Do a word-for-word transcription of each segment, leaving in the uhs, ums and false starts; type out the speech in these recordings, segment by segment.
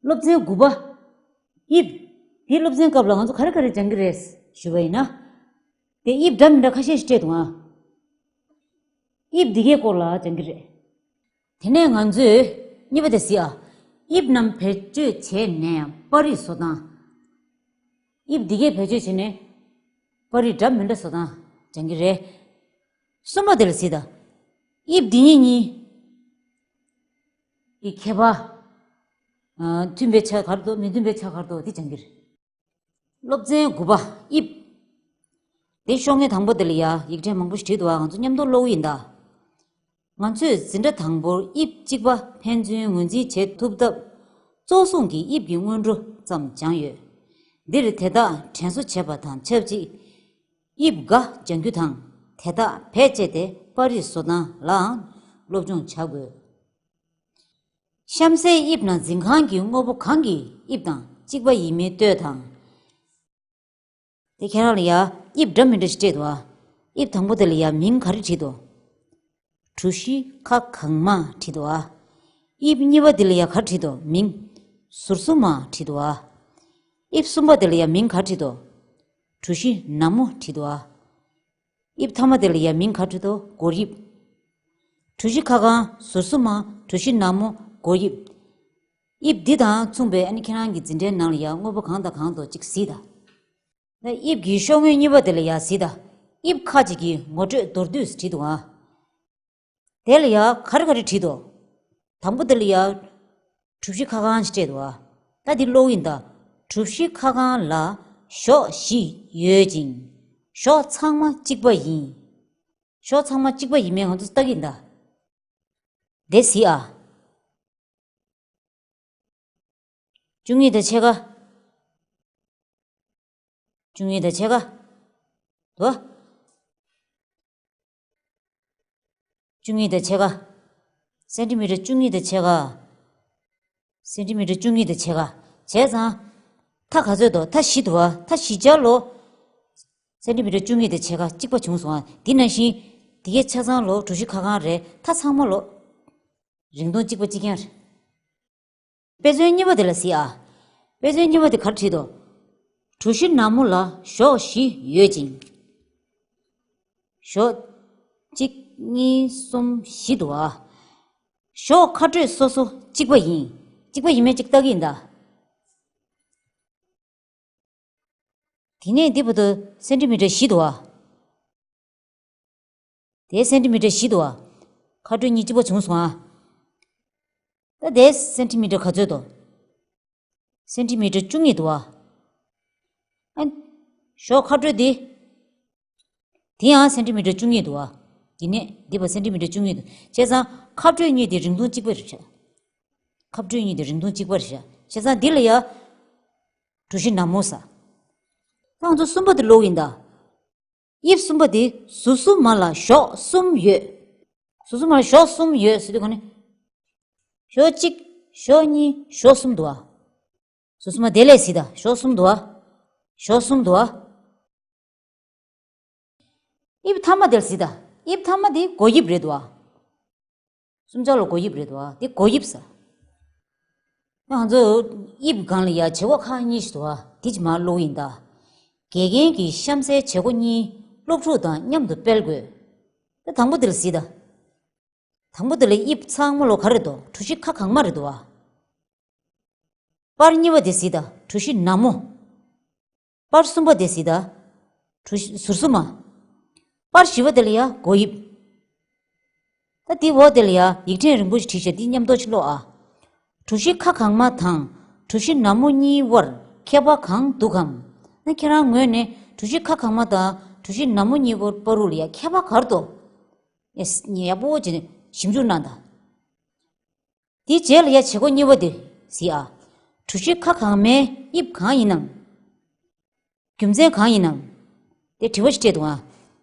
སློབ་ཚན་དགུ་པ། དབྱིབས། དེ་སློབ་ཚན་སྐབས་ལ་ང་ཚོ་ག་རེ་ག་རེ་སྦྱང་གི་རེད་ཞུས་པ་ཡིན་ན། དེ་དབྱིབས་འདྲ་མི་འདྲ་ཁ་ཤས་ཤིག་སྤྲད་འདུག་ཨ། དབྱིབས་འདི་གའི་སྐོར་ལ་སྦྱང་གི་རེད། དེ་ནས་ང་ཚོས་གཉིས་པ་དེ་གཟིགས་ཨ། དབྱིབས་རྣམས་བེད་སྤྱོད་བྱས་ནས་པར་རིས་བཟོ་སྟངས། དབྱིབས་འདི་གའི་བེད་སྤྱོད་བྱས་ནས་པར་རིས་འདྲ་མི་འདྲ་བཟོ་སྟངས་སྦྱང་གི་རེད། གསུམ་པ་དེ་ལ་གཟིགས་དང་། དབྱིབས་འདི་གཉིས་གཉིས་ཀྱི་ཁྱད་པར། ཨ། མཐུན་པའི་ཆ་ག་རེ་འདུག་མི་མཐུན་པའི་ཆ་ག་རེ་འདུག་འདི་སྦྱང་གི་རེད། སློབ་ཚན་དགུ་པ། དབྱིབས། དེ་ཤོག་ངོས་དང་པོ་དེ་ལ་ཡ་ཡིག་ཕྲེང་མང་པོ་ཞིག་བྲིས་འདུག་ཨ། ང་ཚོ་མཉམ་དུ་ཀློག་གི་ཡིན་ད། ང་ཚོས་འཛིན་གྲྭ་དང་པོར་དབྱིབས་གཅིག་པ་ཕན་ཚུན་ངོས་འཛིན་བྱེད་ཐུབ་སྟབས། གཙོ་བཟུང་གི་དབྱིབས་ཀྱི་སྔོན་འགྲོ་ཙམ་སྦྱངས་ཡོད། འདིར་དེ་དག་དྲན་གསོ་བྱེད་པ་དང་ཆབས་ཅིག་དབྱིབས་འགའ་སྦྱང་རྒྱུ་དང་། དེ་དག་བེད་སྤྱད་དེ་པར་རིས་བཟོ་སྟངས་ལའང་སློབ་སྦྱོང་བྱ་དགོས། གཤམ་གསལ་དབྱིབས་ནང་འཛིན་ཁང་གི་དངོས་པོ་གང་གི་དབྱིབས་དང་གཅིག་པ་ཡིན་མིན་ལྟོས་དང་། དེ་ཁྱེད་རང་ལ་ཡ་དབྱིབས་འདྲ་མི་འདྲ་ཞིག་སྤྲད་འདུག་ཨ། དབྱིབས་དང་པོ་དེ་ལ་ཡ་མིང་ག་རེ་བྲིས་འདུག་གྲུ་བཞི་ཁ་གང་མ་བྲིས་འདུག་ཨ། དབྱིབས་གཉིས་པ་དེ་ལ་ཡ་ག་རེ་བྲིས་འདུག་མིང་ཟུར་གསུམ་མ་བྲིས་འདུག་ཨ། དབྱིབས་གསུམ་པ་དེ་ལ་ཡ་མིང་ག་རེ་བྲིས་འདུག་གྲུ་བཞི་ནག་མོ་བྲིས་འདུག་ཨ། དབྱིབས་ཐ་མ་དེ་ལ་ཡ་མིང་ག་རེ་བྲིས་འདུག་སྒོར་དབྱིབས། གྲུ་བཞི་ཁ་གང་ཟུར་གསུམ་མ་གྲུ་བཞི་ནག་མོ་སྒོར་དབྱིབས། དབྱིབས་འདི་དང་མཚུངས་པའི་ཨ་ནི་ཁྱེད་རང་གི་འཛིན་གྲྭའི་ནང་ལ་ཡ་དངོས་པོ་གང་དང་གང་འདུག་ཅིག་གཟིགས་དང་། ད་དབྱིབས་ཀྱི་ཤོག་ངོས་གཉིས་པ་དེ་ལ་ཡ་གཟིགས་དང་། དབྱིབས་ཁ་ཅིག་གི་ངོ་སྤྲོད་མདོར་བསྡུས་སུ་བྲིས་འདུག་ཨ། དེ་ལ་ཡ་ག་རེ་ག་རེ་བྲིས་འདུག་དང་པོ་དེ་ལ་ཡ་གྲུ་བཞི་ཁ་གང་ཞིག་སྤྲད་འདུག་ཨ། ད་འདི་ཀློག་ཡིན་ད། གྲུ་བཞི་ཁ་གང་ལ་གཞོགས་བཞི་ཡོད་ཅིང་། གཞོགས་ཚང་མ་གཅིག་པ་ཡིན། གཞོགས་ཚང་མ་གཅིག་པ་ཡིན་མིན་ང་ཚོ་ལྟ་གི་ཡིན་ད། དེ་གཟིགས་ཨ། བཅུ་གཉིས་དང་ཕྱེད་ཀ། བཅུ་གཉིས་དང་ཕྱེད་ཀ། དོ། བཅུ་གཉིས་དང་ཕྱེད་ཀ། སེན་ཏི་མི་ཊར་བཅུ་གཉིས་དང་ཕྱེད་ཀ། སེན་ཏི་མི་ཊར་བཅུ་གཉིས་དང་ཕྱེད་ཀ། བྱས་ཙང་། མཐའ་ག་ཚོད་དོ། མཐའ་བཞི་འདུག་བ། མཐའ་བཞི་ཆ་ལོ། སེན་ཏི་མི་ཊར་བཅུ་གཉིས་དང་ཕྱེད་ཀ་གཅིག་པ་བྱུང་སོང་ཨ། འདི་ནང་བཞིན། འདི་གའི་ཆ་ཚང་ལོ་གྲུ་བཞི་ཁ་གང་རེད། མཐའ་ཚང་མ་ལོ། རིང་ཐུང་གཅིག་པ་གཅིག་རྐྱང་རེད། དཔེ་མཚོན་གཉིས་པ་དེ་ལ་གཟིགས་ཨ། དཔེ་མཚོན་གཉིས་པ་དེ་ག་རེ་བྲིས་འདུག་གྲུ་བཞི་ནག་མོ་ལ་གཞོགས་བཞི་ཡོད་ཅིང་། གཞོགས་གཅིག་གཉིས་གསུམ་བཞི་འདུག་ཨ། གཞོགས་ཁ་སྤྲོད་སོ་སོ་གཅིག་པ་ཡིན། གཅིག་པ་ཡིན་མིན་གཅིག་ལྟ་གི་ཡིན་ད། དེ་ནས་འདི་བར་དུ་སེན་ཏི་མི་ཊར་བཞི་འདུག་ཨ། དེ་སེན་ཏི་མི་ཊར་བཞི་འདུག་ཨ། ཁ་སྤྲོད་གཉིས་གཅིག་པ་བྱུང་སོང་ཨ། ད་དེ་སེན་ཏི་མི་ཊར་ག་ཚོད་འདུག་སེན་ཏི་མི་ཊར་བཅུ་གཉིས་འདུག་ཨ། ཨ། གཞོགས་ཁ་སྤྲོད་འདི། དེ་ཡང་སེན་ཏི་མི་ཊར་བཅུ་གཉིས་འདུག་ཨ། འདི་ནས་འདི་བར་སེན་ཏི་མི་ཊར་བཅུ་གཉིས་འདུག་བྱས་ཙང་ཁ་སྤྲོད་གཉིས་དེ་རིང་ཐུང་གཅིག་པ་རེད་ཤག་ཁ་སྤྲོད་གཉིས་དེ་རིང་ཐུང་གཅིག་པ་རེད་ཤག་བྱས་ཙང་འདི་ལ་ཡ། གྲུ་བཞི་ནག་མོ་ཟེར། ད་ང་ཚོ་གསུམ་པ་དེ་ཀློག་ཡིན་ད། དབྱིབས་གསུམ་པ་དེ་ཟུར་གསུམ་མ་ལ་གཞོགས་གསུམ་ཡོད། ཟུར་གསུམ་མ་ལ་གཞོགས་གསུམ་ཡོད་ཟེར་དུས་ག་ནས། གཞོགས་གཅིག་གཞོགས་གཉིས། གཞོགས་གསུམ་འདུག་ཨ། ཟུར་གསུམ་མ་དེ་ལས་གཟིགས་ད། གཞོགས་གསུམ་འདུག་ཨ། གཞོགས་གསུམ་འདུག་ཨ། དབྱིབས་ཐ་མ་དེར་གཟིགས་ད། དབྱིབས་ཐ་མ་དེ་སྒོ་དབྱིབས་རེད་འདུག་ཨ། གསུམ་ཆ་ལ་སྒོ་དབྱིབས་རེད་འདུག་ཨ། དེ་སྒོ་དབྱིབས་ཟེར། ང་ཚོ་དབྱིབས་སྒང་ལ་ཡ་བྱེད་སྒོ་ཁག་གཉིས་ཤིག་འདུག་ཨ། དེ་ཅིག་མར་ཀློག་ཡིན་ད། དགེ་རྒན་གྱིས་གཤམ་གསལ་བྱེད་སྒོ་གཉིས་སློབ་ཕྲུག་དང་མཉམ་དུ་སྤེལ་དགོས། ད་དང་པོ་དེ་ལ་གཟིགས་ད། དང་པོ་དེ་ལ་དབྱིབས་ཚང་མ་ལོ་ག་རེ་འདུག་གྲུ་བཞི་ཁ་གང་མ་རེད་འདུག་ཨ། པར་གཉིས་པ་དེ་གཟིགས་ད། གྲུ་བཞི་ནག་མོ། པར་གསུམ་པ་དེ་གཟིགས་ད། གྲུ་བཞི་ཟུར་གསུམ་མ། པར་བཞི་པ་དེ་ལ་ཡ་སྒོ་དབྱིབས། ད་འདི་འོག་དེ་ལ་ཡ་ཡིག་ཕྲེང་རིང་པོ་ཞིག་བྲིས་ཤག་འདི་མཉམ་དུ་ཅིག་ཀློག་ཨ། གྲུ་བཞི་ཁ་གང་མ་དང་གྲུ་བཞི་ནག་མོ་གཉིས་དབར་ཁྱད་པར་གང་འདུག་གམ། ན་ཁྱེད་རང་ངོས་ནས་གྲུ་བཞི་ཁ་གང་མ་དང་གྲུ་བཞི་ནག་མོ་གཉིས་དབར་བར་དུ་ལ་ཡ་ཁྱད་པར་ག་རེ་འདུག་ཡ་ཡག་པོ་བྱས་ནས་ཞིབ་འཇུག་གནང་དང་། དེའི་རྗེས་ལ་ཡ་བྱེད་སྒོ་གཉིས་པ་དེ་གཟིགས་ཨ། གྲུ་བཞི་ཁ་གང་མའི་དབྱིབས་གང་ཡིན་ནམ། རྒྱུ་མཚན་གང་ཡིན་ནམ། དེ་དྲི་བ་ཞིག་སྤྲད་འདུག་ཨ།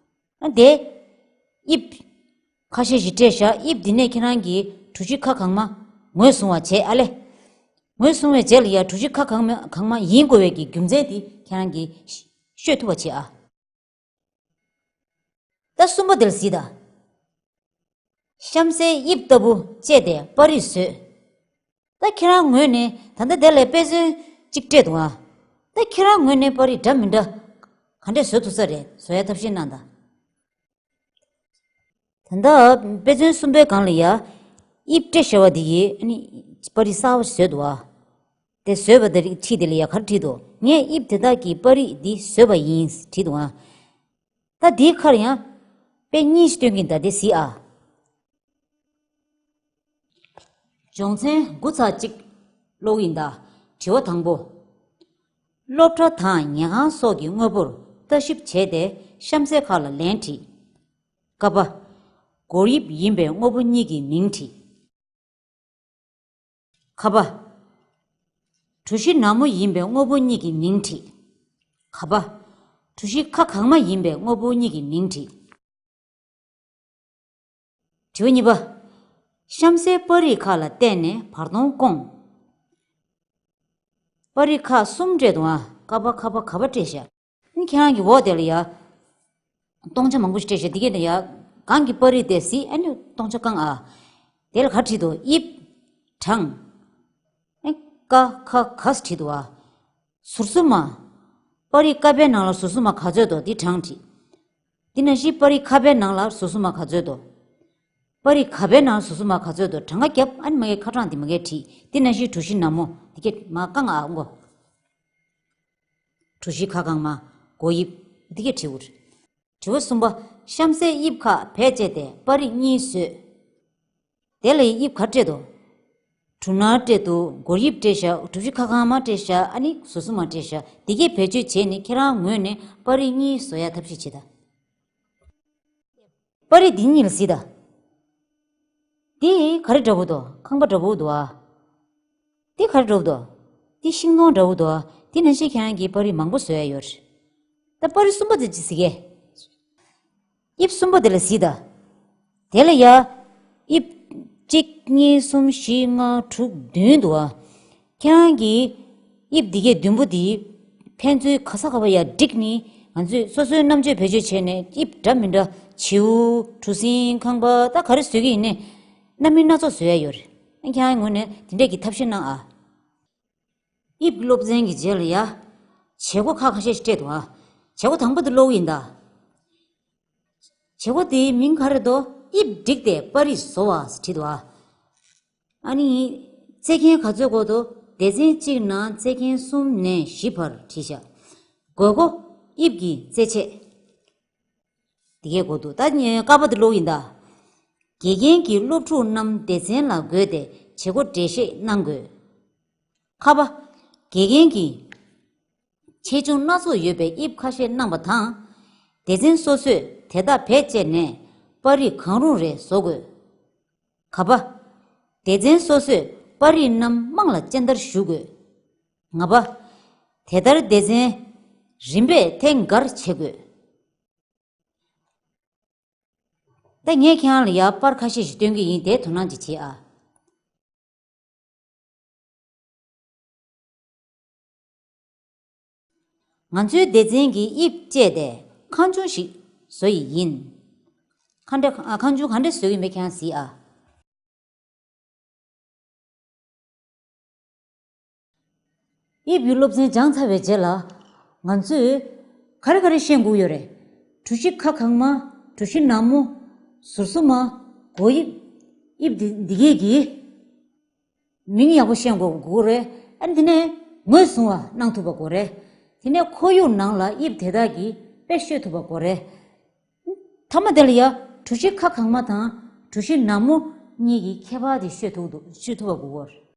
ཨ་དེ། དབྱིབས། ཁ་ཤས་ཤིག་སྤྲད་བཞག་དབྱིབས་འདི་ནས་ཁྱེད་རང་གིས་གྲུ་བཞི་ཁ་གང་མ་ངོས་བཟུང་བ་བྱས་ཨ་ལེ། ངོས་བཟུང་བའི་རྗེས་ལ་ཡ་གྲུ་བཞི་ཁ་གང་མ་གང་མ་ཡིན་དགོས་པའི་གི་རྒྱུ་མཚན་དེ་ཁྱེད་རང་གིས་ཤོད་ཐུབ་པ་བྱེད་ཨ། ད་གསུམ་པ་དེ་ལ་གཟིགས་དང་། གཤམ་གསལ་དབྱིབས་ལྟ་བུ་སྤྱད་དེ་པར་རིས་བཟོས། ད་ཁྱེད་རང་ངོས་ནས་ད་ལྟ་དེ་ལ་དཔེ་མཚོན་གཅིག་སྤྲད་འདུག་ཨ། ད་ཁྱེད་རང་ངོས་ནས་པར་རིས་འདྲ་མི་འདྲ་ག་འདྲས་བཟོ་ཐུབ་ས་རེད། བཟོ་ཡ་ཐབས་ཤེས་གནང་དང་། ད་ལྟ་དཔེ་མཚོན་གསུམ་པའི་སྒང་ལ་ཡ། དབྱིབས་སྤྲད་བཞག་པ་འདི་ཡིས་ཨ་ནི་པར་རིས་གསར་པ་བཟོས་འདུག་ཨ། དེ་བཟོས་པ་དེ་རིགས་ཁྲིད་དེ་ལ་ཡ་ག་རེ་བྲིས་འདུག་ངས་དབྱིབས་དེ་དག་གི་པར་རིས་འདི་བཟོས་པ་ཡིན་བྲིས་འདུག་ཨ། ད་འདིའི་ཁར་ཡང་དཔེ་གཉིས་ཤིག་སྟོན་གྱིན། ད་དེ་གཟིགས་ཨ། སྦྱོང་ཚན་དགུ་ཚེག་གཅིག་ཀློག་ཡིན་ད། དྲི་བ་དང་པོ། སློབ་གྲྭ་དང་ཉལ་ཁང་སོགས་ཀྱི་དངོས་པོར་ལྟ་ཞིབ་བྱས་ཏེ་གཤམ་གསལ་ཁག་ལ་ལན་བྲིས། ཀ་པ། སྒོར་དབྱིབས་ཡིན་པའི་དངོས་པོ་གཉིས་ཀྱི་མིང་བྲིས། ཁ་པ། གྲུ་བཞི་ནག་མོ་ཡིན་པའི་དངོས་པོ་གཉིས་ཀྱི་མིང་བྲིས། ག་པ། གྲུ་བཞི་ཁ་གང་མ་ཡིན་པའི་དངོས་པོ་གཉིས་ཀྱི་མིང་བྲིས། དྲི་བ་གཉིས་པ། གཤམ་གསལ་པར་རིས་ཁག་ལ་བལྟས་ནས་བར་སྟོང་བསྐོངས། པར་རིས་ཁག་གསུམ་སྤྲད་འདུག་ཨ། ཀ་པ་ཁ་པ་ག་པ་སྤྲད་ཤག་ཨ་ནི་ཁྱེད་རང་གི་འོག་དེ་ལ་ཡ། སྟོང་ཆ་མང་པོ་ཞིག་སྤྲད་ཤག་འདི་གས་ནས་ཡ། གང་གི་པར་རིས་དེ་གཟིགས་ཨ་ནི་སྟོང་ཆ་བསྐངས་ཨ། དེ་ལ་ག་བྲིས་འདུག་དབྱིབས། གྲངས། ཨེ། ཀ་ཁ་ག་བྲིས་འདུག་ཨ། ཟུར་གསུམ་མ། པར་རིས་ཀ་པའི་ནང་ལ་ཟུར་གསུམ་མ་ག་ཚོད་འདུག་འདི་གྲངས་བྲིས། འདི་ནང་བཞིན་པར་རིས་ཁ་པའི་ནང་ལ་ཟུར་གསུམ་མ་ག་ཚོད་འདུག་པར་རིས་ག་པའི་ནང་ལ་ཟུར་གསུམ་མ་ག་ཚོད་འདུག་གྲངས་ཀ་བརྒྱབ་ཨ་ནི་མ་གི་ཁ་གྲངས་འདི་མ་གི་བྲིས། འདི་ནང་བཞིན་གྲུ་བཞི་ནག་མོ་འདི་གས་མ་བསྐངས་ཨ་མགོ། གྲུ་བཞི་ཁ་གང་མ། སྒོར་དབྱིབས། འདི་གས་བྲིས་འུར། དྲི་བ་གསུམ་པ། གཤམ་གསལ་དབྱིབས་ཁག་བེད་སྤྱད་དེ་པར་རིས་གཉིས་བཟོས། དེ་ལ་དབྱིབས་ག་སྤྲད་འདུག་གྲུ་ནག་སྤྲད་འདུག་སྒོར་དབྱིབས་སྤྲད་ཤག་གྲུ་བཞི་ཁ་གང་མ་སྤྲད་ཤག་ཨ་ནི་ཟུར་གསུམ་མ་སྤྲད་ཤག་འདི་གས་བེད་སྤྱོད་བྱས་ནས་ཁྱེད་རང་ངོས་ནས་པར་རིས་གཉིས་བཟོ་ཡ་ཐབས་ཤེས་བྱེད་ད། པར་རིས་འདི་གཉིས་ལ་གཟིགས་ད། འདི་ག་རེ་འདྲ་པོ་འདུག་ཁང་པ་འདྲ་པོ་འདུག་ཨ། འདི་ག་རེ་འདྲ་པོ་འདུག་འདི་ཤིང་སྡོང་འདྲ་པོ་འདུག་ཨ། འདི་ནང་བཞིན་ཁྱེད་རང་གིས་པར་རིས་མང་པོ་བཟོ་ཡ་ཡོད་རེད། ད་པར་རིས་གསུམ་པ་དེ་ཅི་གཟིགས་གས། དབྱིབས་གསུམ་པ་དེ་ལ་གཟིགས་ད། དེ་ལ་ཡ། དབྱིབས་གཅིག་གཉིས་གསུམ་བཞི་ལྔ་དྲུག་བདུན་འདུག་ཨ། ཁྱེད་རང་གིས་དབྱིབས་འདི་གས་བདུན་པོ་འདི་ཕན་ཚུན་ག་ས་ག་པ་ཡ་བསྒྲིགས་ནས་ང་ཚོས་སོ་སོའི་རྣམ་དཔྱོད་བེད་སྤྱོད་བྱས་ནས་དབྱིབས་འདྲ་མི་འདྲ་བྱིའུ་གྲུ་གཟིངས་ཁང་པ་ད་ག་རེ་བཟོས་ཀྱི་ཡིན་ནའི་རྣམ་སྨིན་སྣ་ཚོགས་བཟོ་ཡ་ཡོད་རེད། ཁྱེད་རང་ངོས་ནས་དེ་འདྲས་ཀྱི་ཐབས་ཤེས་གནང་ཨ། དབྱིབས་སློབ་ཚན་གྱི་རྗེས་ལ་ཡ། བྱེད་སྒོ་ཁག་ཁ་ཤས་ཤིག་སྤྲད་འདུག་ཨ། བྱེད་སྒོ་དང་པོ་དེ་ཀློག་གི་ཡིན་ད། བྱེད་སྒོ་དེའི་མིང་ག་རེ་འདུག་དབྱིབས་བསྒྲིགས་ཏེ་པར་རིས་བཟོ་བ་ཟེར་བྲིས་འདུག་ཨ། ཨ་ནི། རྩེད་མཁན་ག་ཚོད་དགོས་འདུག་སྡེ་ཚན་གཅིག་ནང་རྩེད་མཁན་གསུམ་ནས་བཞི་བར་བྲིས་ཤག་དགོས་མཁོ། དབྱིབས་ཀྱི་རྩེད་ཆས། འདི་གས་དགོས་འདུག་ད་ནི་ཀ་པ་དེ་ཀློག་ཡིན་ད། དགེ་རྒན་གྱིས་སློབ་ཕྲུག་རྣམས་སྡེ་ཚན་ལ་བགོས་ཏེ་བྱེད་སྒོ་འགྲེལ་བཤད་གནང་དགོས། ཁ་པ། དགེ་རྒན་གྱིས་ཆེ་ཆུང་སྣ་ཚོགས་ཡོད་པའི་དབྱིབས་ཁ་ཤས་གནང་བ་དང་། སྡེ་ཚན་སོ་སོས་དེ་དག་བེད་སྤྱད་ནས་པར་རིས་གང་རུང་རེ་བཟོ་དགོས། ག་པ། སྡེ་ཚན་སོ་སོས་པར་རིས་རྣམས་རྨང་ལ་སྤྱན་བསྟར་ཞུ་དགོས། ང་པ། དེ་ལྟར་སྡེ་ཚན་རིམ་པས་ཐེངས་འགར་བྱེད་དགོས། ད་ངས་ཁྱེད་རང་ལ་ཡར་པར་ཁ་ཤས་ཤིག་སྟོན་གྱི་ཡིན། དེ་དོ་སྣང་ཅིག་བྱེད་ཨ། ང་ཚོའི་སྡེ་ཚན་གྱིས་དབྱིབས་སྤྱད་དེ་ཁང་ཆུང་ཞིག་བཟོ་ཡི་ཡིན། ཁ་འདྲ་ཨ། ཁང་ཆུང་ག་འདྲ་བཟོ་གི་ཡིན་པས་ཁྱེད་རང་གཟིགས་ཨ། དབྱིབས་ཀྱི་སློབ་ཚན་སྦྱངས་ཚར་བའི་རྗེས་ལ། ང་ཚོས་ག་རེ་ག་རེ་ཤེས་དགོས་ཡོད་རེད། གྲུ་བཞི་ཁ་གང་མ། གྲུ་བཞི་ནག་མོ། ཟུར་གསུམ་མ། སྒོ་དབྱིབས། དབྱིབས་འདི་འདི་གས་ཀྱི་མིང་ཡག་པོ་ཤེས་དགོས་དགོས་རེད། ཨ་ནི་དེ་ནས་ངོས་བཟུང་བ་གནང་ཐུབ་པ་དགོས་རེད། དེ་ནས་ཁོར་ཡུག་ནང་ལ་དབྱིབས་དེ་དག་གི་དཔེ་ཤོད་ཐུབ་པ་དགོས་རེད། མཐའ་མ་དེ་ལ་ཡ། གྲུ་བཞི་ཁ་གང་མ་དང་གྲུ་བཞི་ནག་མོ་གཉིས་ཀྱི་ཁྱད་པར་དེ་ཤོད་ཐུབ་འདུག་ཤོད་ཐུབ་པ་དགོས་ཀྱི་རེད།